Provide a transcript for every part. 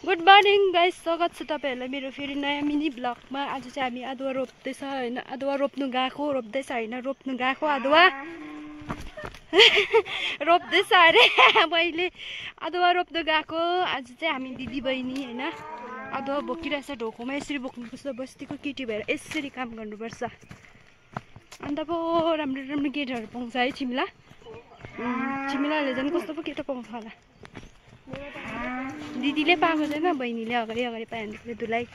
Good morning guys, स्वागत छ तपाईहरुलाई मेरो फेरि नयाँ मिनी ब्लगमा। आज चाहिँ हामी अदुवा रोप्दैछ हैन, अदुवा रोप्नु गएको, रोप्दैछ हैन, रोप्नु गएको अदुवा रोप्दैछ अरे मैले अदुवा रोप्नु गएको। आज चाहिँ हामी दिदी बहिनी हैन अदुवा बोकिरहेछ ढोकोमा। यसरी बोक्नुपर्छ, बस्तीको केटी भएर यसरी काम गर्नुपर्छ। अन्त पो राम्रो राम्रो केटाहरू पाउँछ है छिमिला। छिमिलाले झन् कस्तो पो केटा पाउँछ होला। दिदीले पाएको छैन, बहिनीले अगाडि अगाडि पाइहाल्नु दुलाई।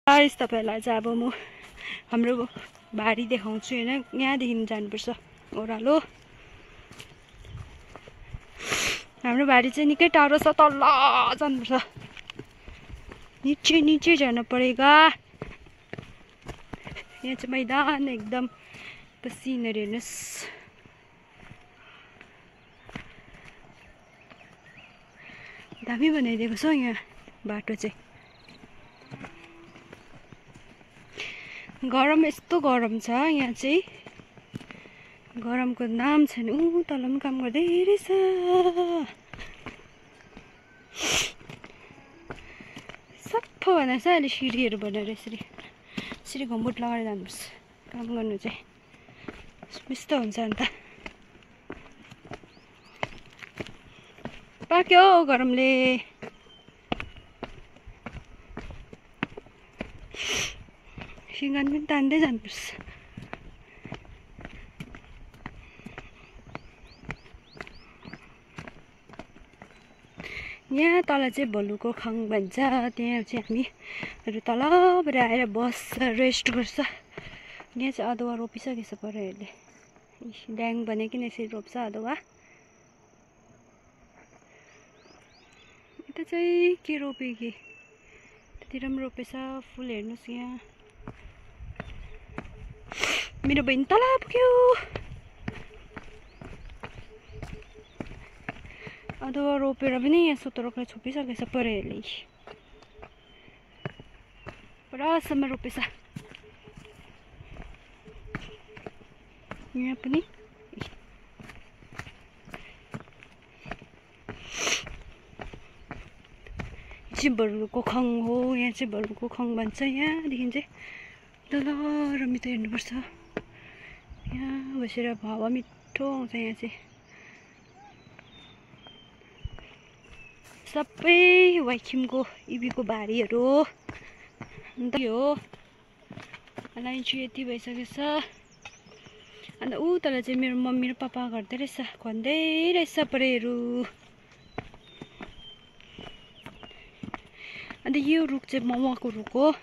गाइस तपाईहरुलाई चाहिँ अब म हाम्रो बारी देखाउँछु हैन। यहाँदेखि जानुपर्छ ओह्रालो। हाम्रो बारी चाहिँ निकै टाढो छ, तल जानुपर्छ, नीचे नीचे जानु परेगा। यहाँ चाहिँ मैदान एकदम पसिनहरु हेर्नुस्। दामी बनाइदिएको छ यहाँ बाटो चाहिँ। गरम यस्तो गरम छ यहाँ चाहिँ, गरमको नाम छैन। तल पनि काम गर्दै रहेछ। सफा बनाएछ अहिले सिडीहरू बनाएर। यसरी घुमबुट लगाएर जानुपर्छ काम गर्नु चाहिँ, मिस्तो हुन्छ। अन्त पाक्यो गरमले। सिँगान पनि तान्दै जानुपर्छ। यहाँ तल चाहिँ भलुको खाङ भन्छ, त्यहाँ चाहिँ हामीहरू तलबाट आएर बस्छ, रेस्ट गर्छ। यहाँ चाहिँ अदुवा रोपिसकेछ परहरूले, ड्याङ बनाइकन यसरी रोप्छ अदुवा। यता चाहिँ के रोप्यो कि त्यतिर पनि रोपेछ फुल। हेर्नुहोस् यहाँ मेरो बहिनी तल पुग्यो। अदुवा रोपेर पनि यहाँ सोतरोकलाई छोपिसकेछ परेहरूले, पुरासम्म रोपेछ। यहाँ पनि चाहिँ भलुको खङ हो। यहाँ चाहिँ भलुको खङ भन्छ। यहाँदेखि चाहिँ तल रमितो हेर्नुपर्छ। यहाँ बसेर हावा मिठो आउँछ। यहाँ चाहिँ सबै वाइखिमको इबीको बारीहरू हो। अन्त यो हो लाइन चाहिँ यति भइसकेछ। अन्त ऊ तल चाहिँ मेरो मम्मी र पापा गर्दै रहेछ, खन्दै रहेछ परेहरू। अन्त यो रुख चाहिँ ममको रुख हो।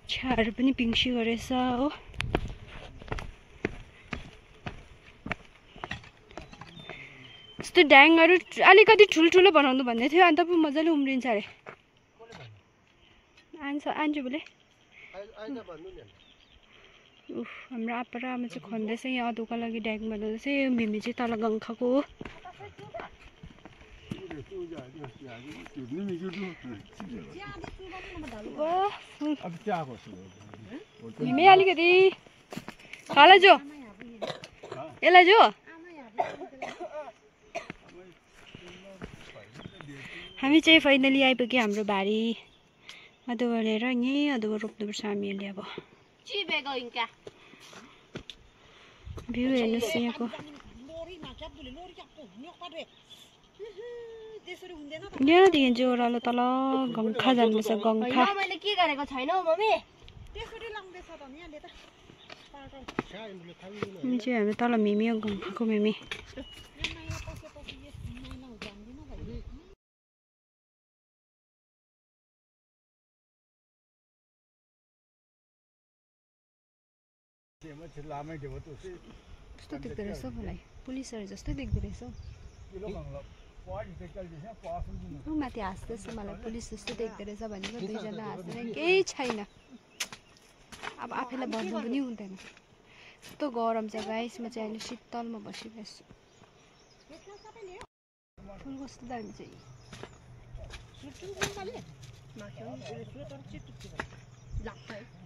छाहरू पनि पिङ्सी गरेछ हो। यस्तो ड्याङहरू अलिकति ठुल्ठुलो बनाउनु भन्दै थियो, अन्त पो मजाले उम्रिन्छ अरे। आन्छु बोले। हाम्रो आप्पा र आमा चाहिँ खन्दैछ यहाँ अदुवाको लागि ड्याङ बनाउँदैछ। यो मिमी चाहिँ तल गङ्खाको हो। मिमी अलिकति खाला जो, यसलाई जो। हामी चाहिँ फाइनली आइपुग्यो हाम्रो बारी। अदुवा लिएर यहीँ अदुवा रोप्नुपर्छ हामीहरूले। अब भ्यू हेर्नुहोस् यहाँको। यहाँदेखि चाहिँ ओह्रालो तल गङ्खा जानुपर्छ, गङ्खा। मैले के गरेको छैन हौ मम्मी। चाहिँ हामी तल मिमी हो, गङ्खाको मिमी। कस्तो देख्दो रहेछ मलाई, पुलिसहरू जस्तै देख्दो रहेछ। माथि हाँस्दैछ, मलाई पुलिस जस्तो देख्दो रहेछ भनेको। दुईजना हाँस्दैन, केही छैन। अब आफैलाई भन्नु पनि हुँदैन। यस्तो गरम छ गाइस। म चाहिँ अहिले शीतलमा बसिरहेको छु। फुल कस्तो दामी चाहिँ।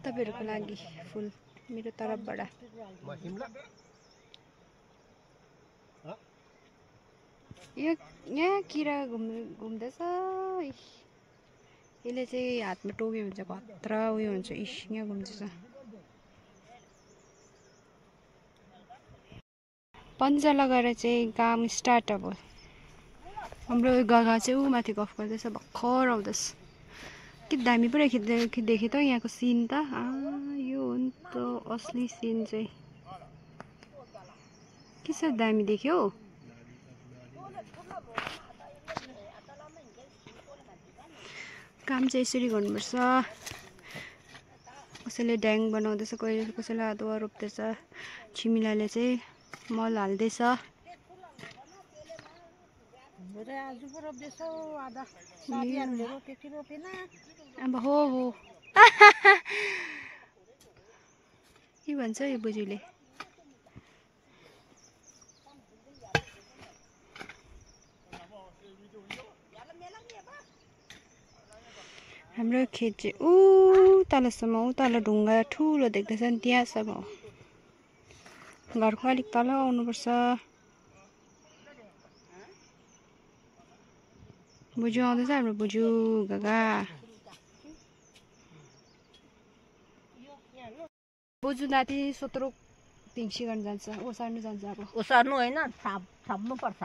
तपाईँहरूको लागि फुल मेरो तर्फबाट। यहाँ किरा घुम्दैछ। यसले चाहिँ हातमा टोक्यो हुन्छ खतरा उयो हुन्छ। यहाँ घुम्दैछ। पन्जा लगाएर चाहिँ काम स्टार्ट अब। हाम्रो गागा चाहिँ ऊ माथि गफ गर्दैछ भर्खर आउँदैछ। के दामी पो देखेँ त यहाँको सिन त। यो हो नि त असली सिन चाहिँ। के साह्रो दामी देख्यो। काम चाहिँ यसरी गर्नुपर्छ। कसैले ड्याङ बनाउँदैछ, कसैले अदुवा रोप्दैछ। छिमिलाले चाहिँ मल हाल्दैछ। अब हो के भन्छ यो बोजूले। हाम्रो खेत चाहिँ ऊ तलसम्म तल ढुङ्गा ठुलो देख्दैछ नि त्यहाँसम्म हो। घरको अलिक तल आउनुपर्छ। बोजू आउँदैछ हाम्रो बोजू गागा। बोजू नाति सोत्रो पिङ्सी गर्न जान्छ। ओसार्नु जान्छ अब। ओसार्नु होइन छाप्नु पर्छ।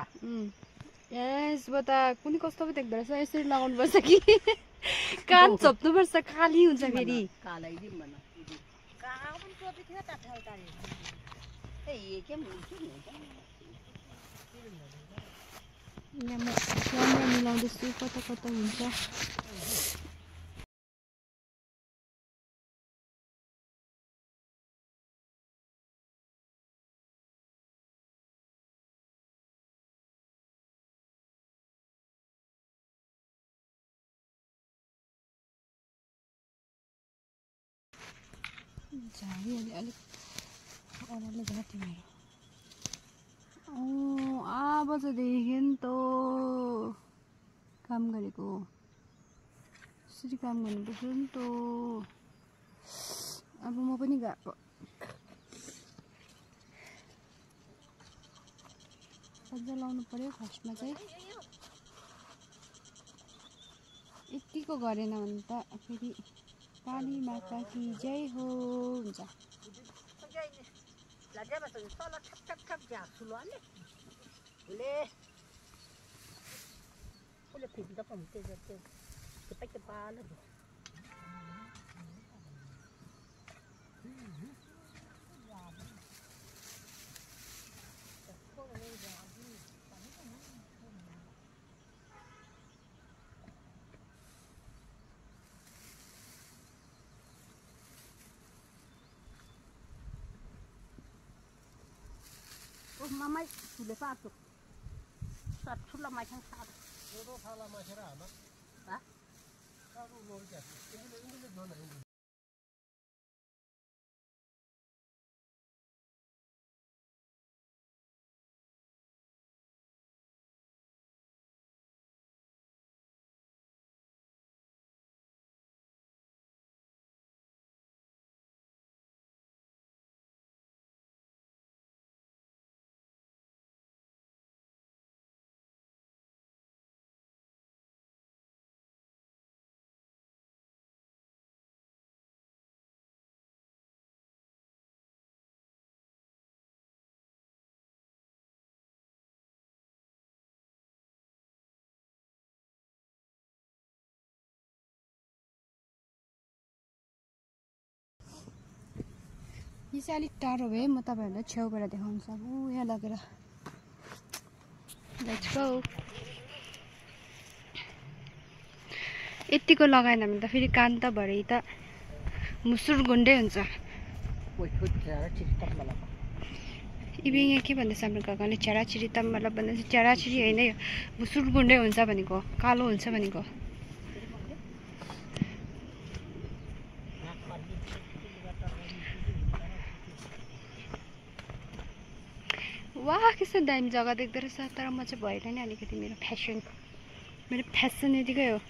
यसमा त कुनै कस्तो पो देख्दो रहेछ। यसरी लगाउनु पर्छ कि कान छोप्नु पर्छ। काली हुन्छ फेरि। यहाँ म क्यामेरा मिलाउँदैछु कता कता हुन्छ। झाडी अलिक अरूले जाति मेरो। अब चाहिँ देखेँ नि त काम गरेको। यसरी काम गर्नुपर्छ नि त। अब म पनि गएको। सज्जा लाउनु पर्यो फर्स्टमा चाहिँ। यतिको गरेन भने त फेरि काली माता की जय हो हुन्छ। Mamai sudah satu. Satu lah macam satu. Hah? यो चाहिँ अलिक टाढो भए म तपाईँहरूलाई छेउबाट देखाउन सक्छु। यहाँ लगेर लेट्स गो। यतिको लगाएन भने त फेरि कान त भरे त मुसुर गुन्डै हुन्छ। इबे यहाँ के भन्दैछ हाम्रो काकाले चराचिरी त मतलब भन्दैछ चराचिरी होइन यो मुसुर गुन्डै हुन्छ भनेको कालो हुन्छ भनेको। वाह कस्तो दामी जग्गा देख्दो रहेछ। तर म चाहिँ भएन नि अलिकति मेरो फ्यासन यतिकै हो।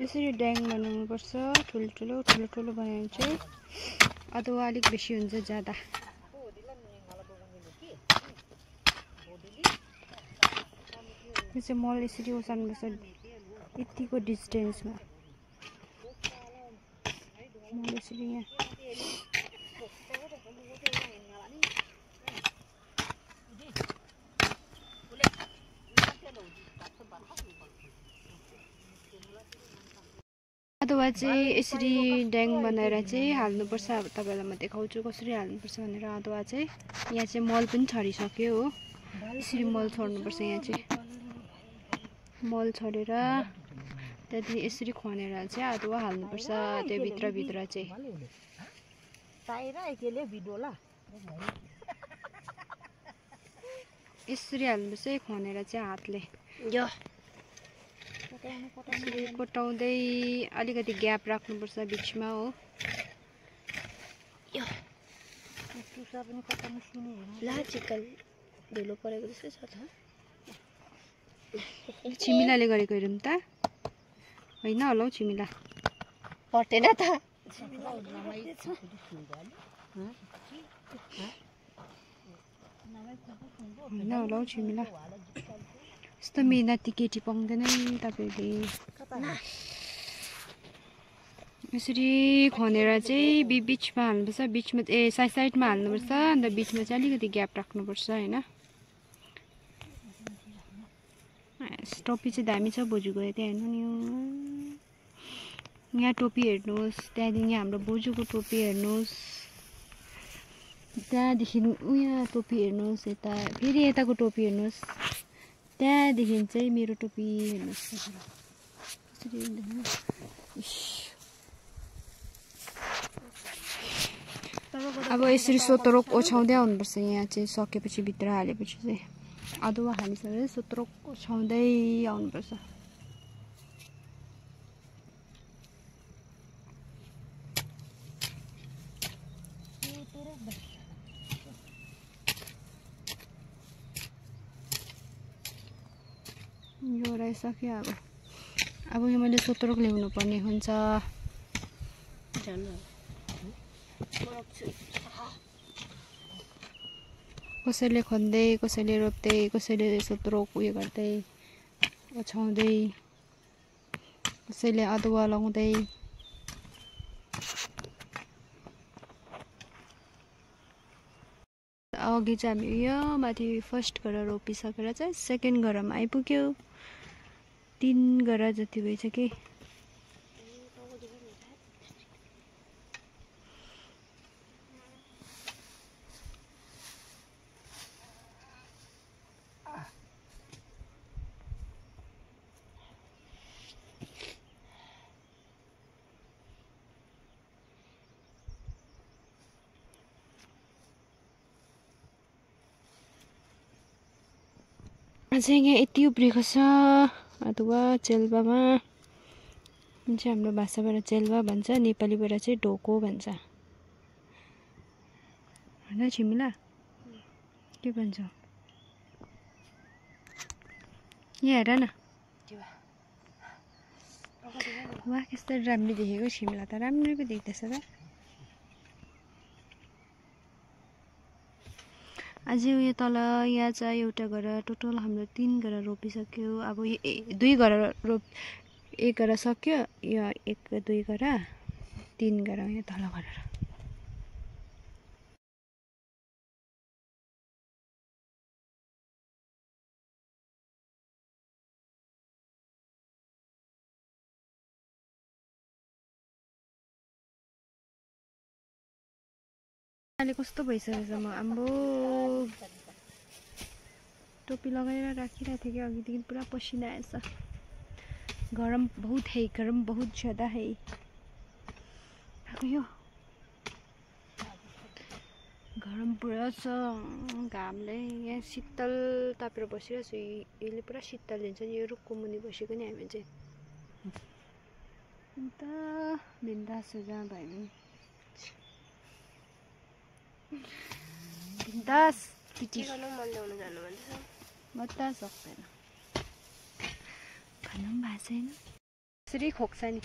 यसरी ड्याङ बनाउनुपर्छ। ठुलो ठुलो बनायो भने चाहिँ अदुवा अलिक बेसी हुन्छ ज्यादा। यो चाहिँ मल यसरी ओसार्नुपर्छ यतिको डिस्टेन्समा। मल यसरी यहाँ अदुवा चाहिँ यसरी ड्याङ बनाएर चाहिँ हाल्नुपर्छ। अब तपाईँलाई म देखाउँछु कसरी हाल्नुपर्छ भनेर। अदुवा चाहिँ यहाँ चाहिँ मल पनि छरिसक्यो हो। यसरी मल छर्नुपर्छ। यहाँ चाहिँ मल छरेर त्यहाँदेखि यसरी खनेर चाहिँ अदुवा हाल्नुपर्छ त्यो भित्र चाहिँ। यसरी हाल्नुपर्छ खनेर चाहिँ हातले। यसरी कोटाउँदै अलिकति ग्याप राख्नुपर्छ बिचमा हो। धुलो परेको जस्तै छ त। छिमिलाले गरेको हेरौँ त। होइन होला हौ छिमिला पटेन त। होइन होला हौ छिमिला। यस्तो मेहनती केटी पाउँदैन नि तपाईँले। यसरी खनेर चाहिँ बिचमा हाल्नुपर्छ। बिचमा साइडमा हाल्नुपर्छ। अन्त बिचमा चाहिँ अलिकति ग्याप राख्नुपर्छ होइन। टोपी चाहिँ दामी छ बोजूको। त्यहाँ हेर्नु नि यहाँ टोपी हेर्नुहोस्। त्यहाँदेखि हाम्रो बोजूको टोपी हेर्नुहोस्। त्यहाँदेखि उहाँ टोपी हेर्नुहोस्। यता फेरि यताको टोपी हेर्नुहोस्। त्यहाँदेखि चाहिँ मेरो टोपी हेर्नुहोस्। अब यसरी सोतरोक ओछ्याउँदै आउनुपर्छ। यहाँ चाहिँ सकेपछि भित्र हालेपछि चाहिँ अदुवा हालिसकेर सोतरोक ओछ्याउँदै आउनुपर्छ। यो राइसक्यो। अब यो मैले सोतरोक ल्याउनु पर्ने हुन्छ। कसैले खन्दै कसैले रोप्दै कसैले सोतरोक उयो गर्दै ओछ्याउँदै कसैले अदुवा लाउँदै। अघि चाहिँ हामी यो माथि फर्स्ट घर रोपिसकेर चाहिँ सेकेन्ड घरमा आइपुग्यो। 3 घर जति भइसक्यो। चाहिँ यहाँ यति उब्रेको छ अदुवा चेल्बामा। चाहिँ हाम्रो भाषाबाट चेल्बा भन्छ, नेपालीबाट चाहिँ ढोको भन्छ होइन छिमिला? के भन्छ? यहाँ हेर न। वाह कस्तो राम्रो देखेको छिमिला त। राम्रो पो देख्दैछ त। अझै उयो तल यहाँ चाहिँ एउटा घर टोटल हाम्रो 3 घर रोपिसक्यो। अब 2 घर एक घर सक्यो। यो 1 2 घर 3 घर यहाँ तल गरेर। अहिले कस्तो भइसकेछ म आम्बो टोपी लगाएर राखिरहेको थिएँ कि अघिदेखि पुरा पसिना आएछ। गरम बहुत है, गरम बहुत ज्यादा है। यो गरम पुरा छ। घामले यहाँ शीतल तापेर बसिरहेको छु। यसले पुरा शीतल दिन्छ नि। यो रुखको मुनि बसेको नि हामी चाहिँ अन्त बिन्दास हो जहाँ भयो भने बिन्दास। केटी खानु मन ल्याउनु जानु भन्छ म त सक्दैन। खानु पनि भएको छैन। यसरी खोक्छ नि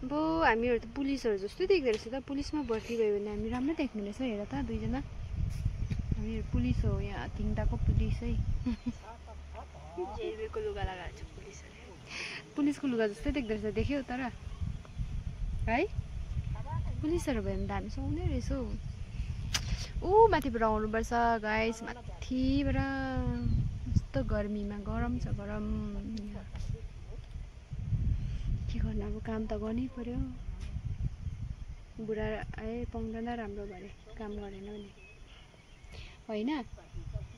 अब हामीहरू त पुलिसहरू जस्तो देख्दो रहेछ त पुलिसमा भर्ती भयो भने हामी राम्रो देख्ने रहेछ हेर त दुईजना हामीहरू पुलिस हो यहाँ तिनवटाको पुलिस है रेलवेको लुगा लगाएको छ पुलिसहरूले पुलिसको लुगा जस्तै देख्दो रहेछ देख्यौ तर है पुलिसहरू भयो भने त हामी सुहाउँदै रहेछौँ ऊ माथिबाट आउनुपर्छ गाइस माथिबाट यस्तो गर्मीमा गरम छ गरम के गर्नु अब काम त गर्नै पर्यो बुढा आए पाउँदैन राम्रो भरे काम गरेन भने होइन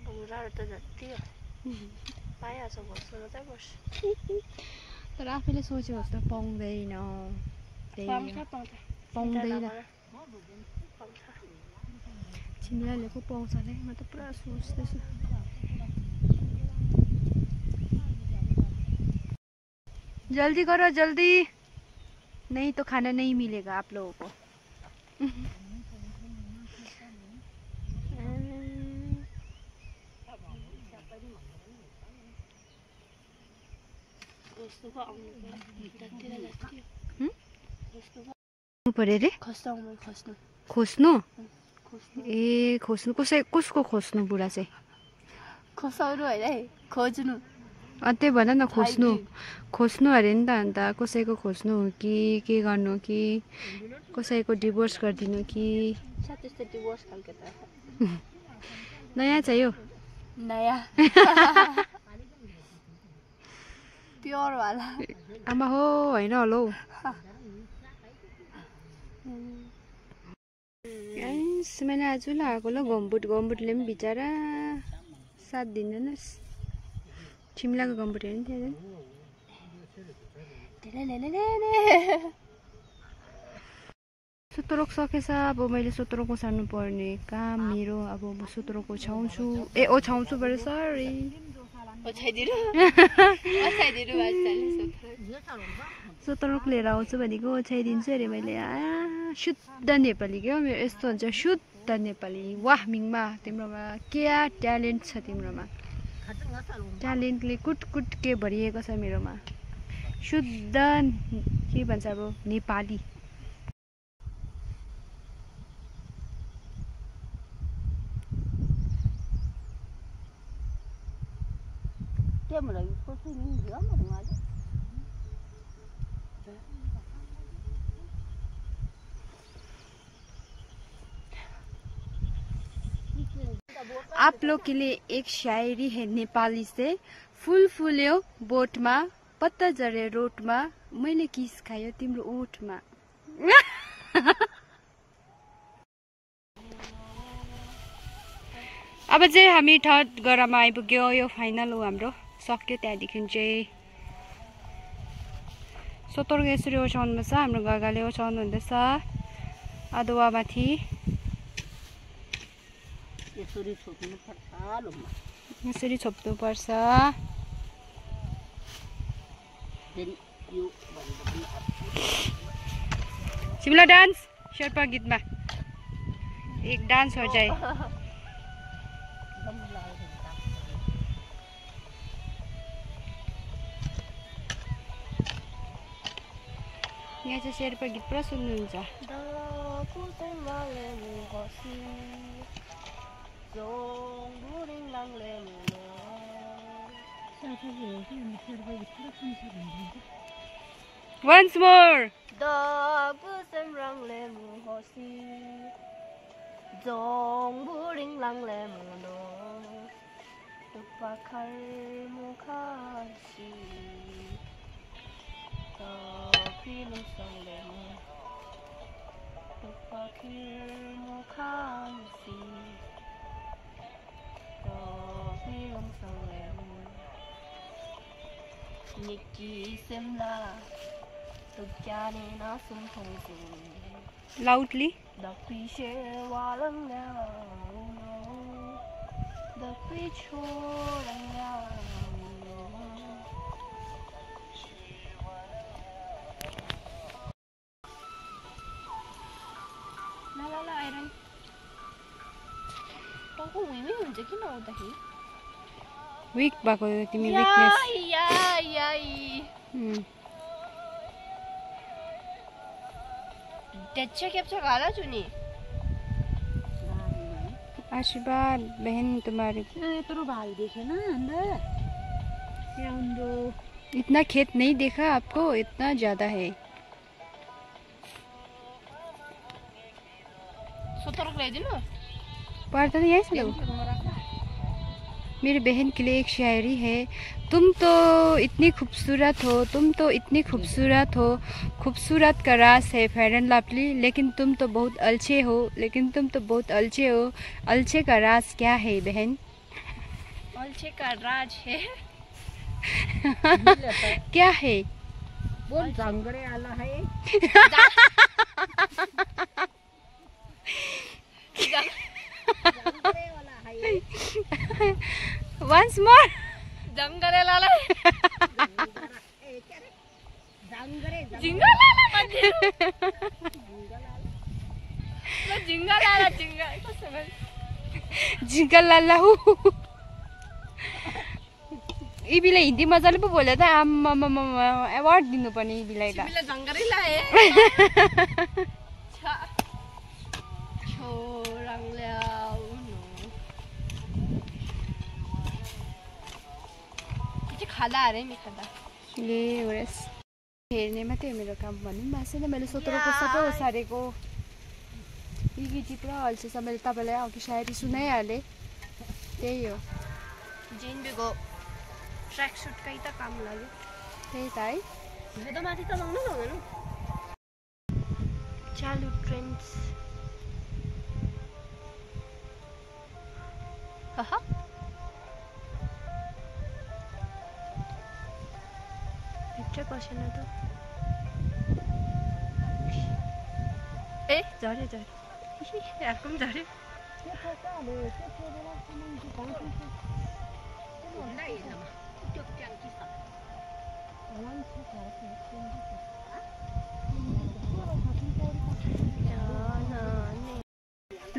बुढाहरू त जति पाइहाल्छ बस्नु मात्रै बस्छ तर आफैले सोचेको जस्तो पाउँदैन पाउँदैन चिनीले पो पाउँछ अरे म त पुरा सोच्दैछु जल्दी करो जल्दी नहीं तो खाना नहीं मिलेगा आप लोगों को पर्यो रे खोज्नु ए खोज्नु कसको खोज्नु बुढा चाहिँ खोसाउनु होइन है खोज्नु त्यही भन न खोज्नु अरे नि त अन्त कसैको खोज्नु हो कि के गर्नु कि कसैको डिभोर्स गरिदिनु कि त्यस्तो डिभोर्स खालको त नयाँ चाहियो नयाँ प्योर वाला आमा हो होइन होला हौ मैंने आज लगाएको ल गम्बुटले पनि बिचरा साथ दिँदैनस् छिम्लाको गम्बुट हेर्नु त्यहाँ सुत्रोक सकेछ अब मैले सुत्रोको सार्नु पर्ने काम मेरो अब म सुत्रोको छाउँछु छाउँछु बरु सरी सुत्रोक लिएर आउँछु भनेको ओछ्याइदिन्छु अरे मैले शुद्ध नेपाली क्या मेरो यस्तो हुन्छ शुद्ध नेपाली वाह मिङमा तिम्रोमा क्या ट्यालेन्ट छ तिम्रोमा ट्यालेन्टले कुट के भरिएको छ मेरोमा शुद्ध के भन्छ अब नेपाली आप लोग के लिए एक शायरी है नेपाली से फूल फुल्यो बोटमा पत्ता झरे रोटमा मैले किस खायो तिम्रो ओठमा अब चाहिँ हामी थर्ड गरामा आइपुग्यो यो फाइनल हो हाम्रो सक्यो त्यहाँदेखि चाहिँ सोतर्को यसरी ओछ्याउनुपर्छ हाम्रो गागाले ओछ्याउनु हुँदैछ अदुवामाथि यसरी छोप्नुपर्छ सिमला डान्स शेर्पा गीतमा एक डान्स हो जाए यहाँ चाहिँ शेर्पा गीत पुरा सुन्नुहुन्छ Once more. Dog busem rang le mu hosi, dong buring lang le mu no, tupakar mu kasi, dog pilung sang le mu, tupakar mu kasi, dog pilung sang le mu, Nikki semla. Loudly. The preacher walang now. The preacher walang now. Nalala iron. Ako wiwi hunje kina udahi. Weak भएको तिमी weakness. Tetcha capture gala chuni. आशीर्वाद बहन तुम्हारी. तेरो भाई देखे ना अंदर इतना खेत नहीं देखा आपको, इतना ज्यादा है. Sotorok ले दिनु. पढ़ता नहीं है सब. मेरी बहन के लिए एक शायरी है. तुम तो इतनी खूबसूरत हो, तुम तो इतनी खूबसूरत हो, खूबसूरत का राज है फेयर एंड लवली, लेकिन तुम तो बहुत अलछे हो, लेकिन तुम तो बहुत अलछे हो. अलछे का राज क्या है बहन? अलछे का राज है. क्या है? बोल जंगरे आला है. जंगरे वाला है. Once more. जंगरे लाला. जंगरे जिंगा लाला मध्ये. ल जिंगा लाला जिंगा कसं बोल. जिंगा लाला हूँ. इबीले हिन्दी मजाले पो बोले त. आम्मामा अवार्ड दिनुपर्ने इबीलाई त. तिमीले जंगरै लाए. खादा अरे मी खादा. ये वरस हेर्ने मात्रै मेरो काम भन्नु पनि भएको छैन. मैले सोतरको सबै ओसारेको. यी गीत पुरा अल्छे छ. मैले तपाईँलाई अघि सायरी सुनाइहालेँ. त्यही हो. जेनबीको ट्र्याक सुटकै त काम लाग्यो. त्यही त है. यो त माथि त लाउनु लाउँदैन. चालु ट्रेन्ड्स. हाहा. भित्र पसेन त. ए झऱ्यो झऱ्यो. अर्को पनि झऱ्यो.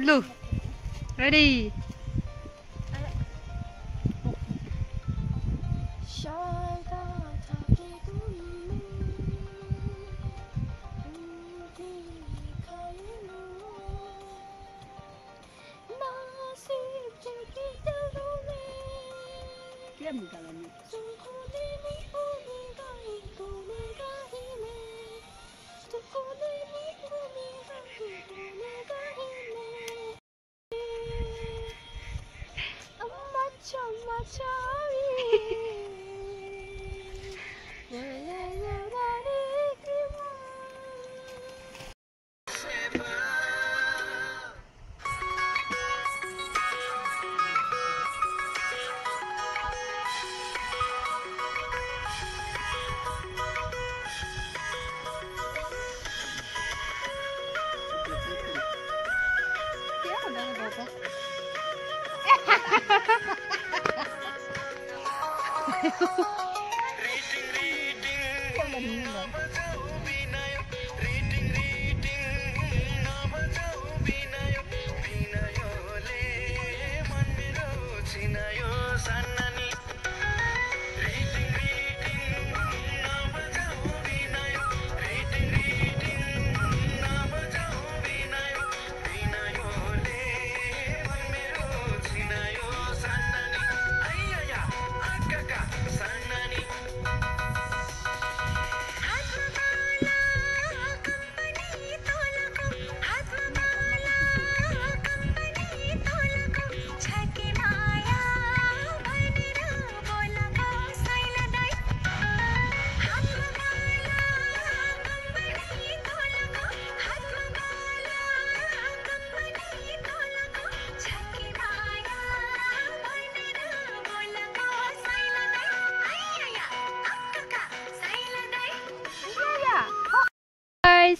लु रेडी. क्या निकाला नहीं.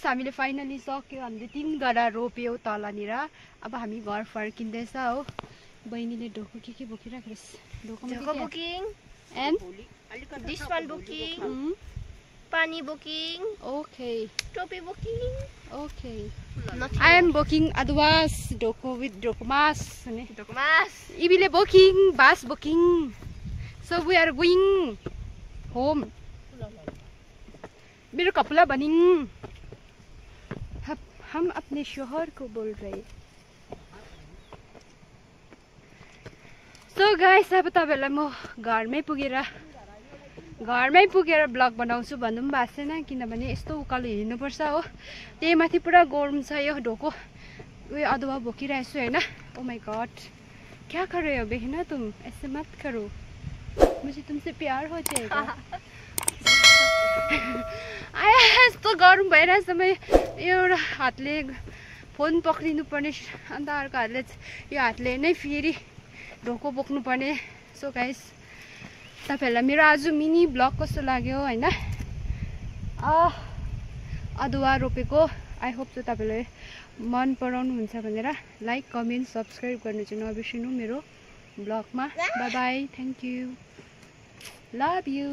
हामीले फाइनली सक्यो. हामीले 3 गरा रोप्यौँ तलनिर. अब हामी घर फर्किँदैछ हो. बहिनीले ढोको के बोकिराखेको छ. ढोको booking and this one booking. पानी बुकिङ. ओके. टोपी booking. Okay. I am booking अदवास ढोको विथ ढोको मास. ढोको मास. इबीले बुकिङ बास booking. So we are going home. मेरे कपड़ा बनिंग हम अपने शोहर को बोल रहे. So guys, अब तपाईहरुलाई म घरमै पुगेर ब्लग बनाउँछु भन्नु पनि भएको छैन किनभने यस्तो उकालो हिँड्नुपर्छ हो. त्यही माथि पुरा गरम छ. यो ढोको उयो अदुवा बोकिरहेको छु हैन. ओ माय गॉड, क्या कर रहे हो बहना तुम? ऐसे मत करो, मुझे तुमसे प्यार हो जाएगा. आया यस्तो गरम भइरहेछ. म एउटा हातले फोन पक्रिनु पर्ने अन्त अर्को हातले यो हातले नै फेरि ढोको बोक्नु पर्ने. सो गाइस, तपाईहरुलाई मेरो आज मिनी ब्लग कस्तो लाग्यो हैन? अदुवा रोपेको आई होप चाहिँ तपाईहरुले मन पराउनु हुन्छ भनेर लाइक कमेन्ट सब्स्क्राइब गर्नु चाहिँ नबिर्सिनु मेरो ब्लगमा. Bye bye, thank you, love you.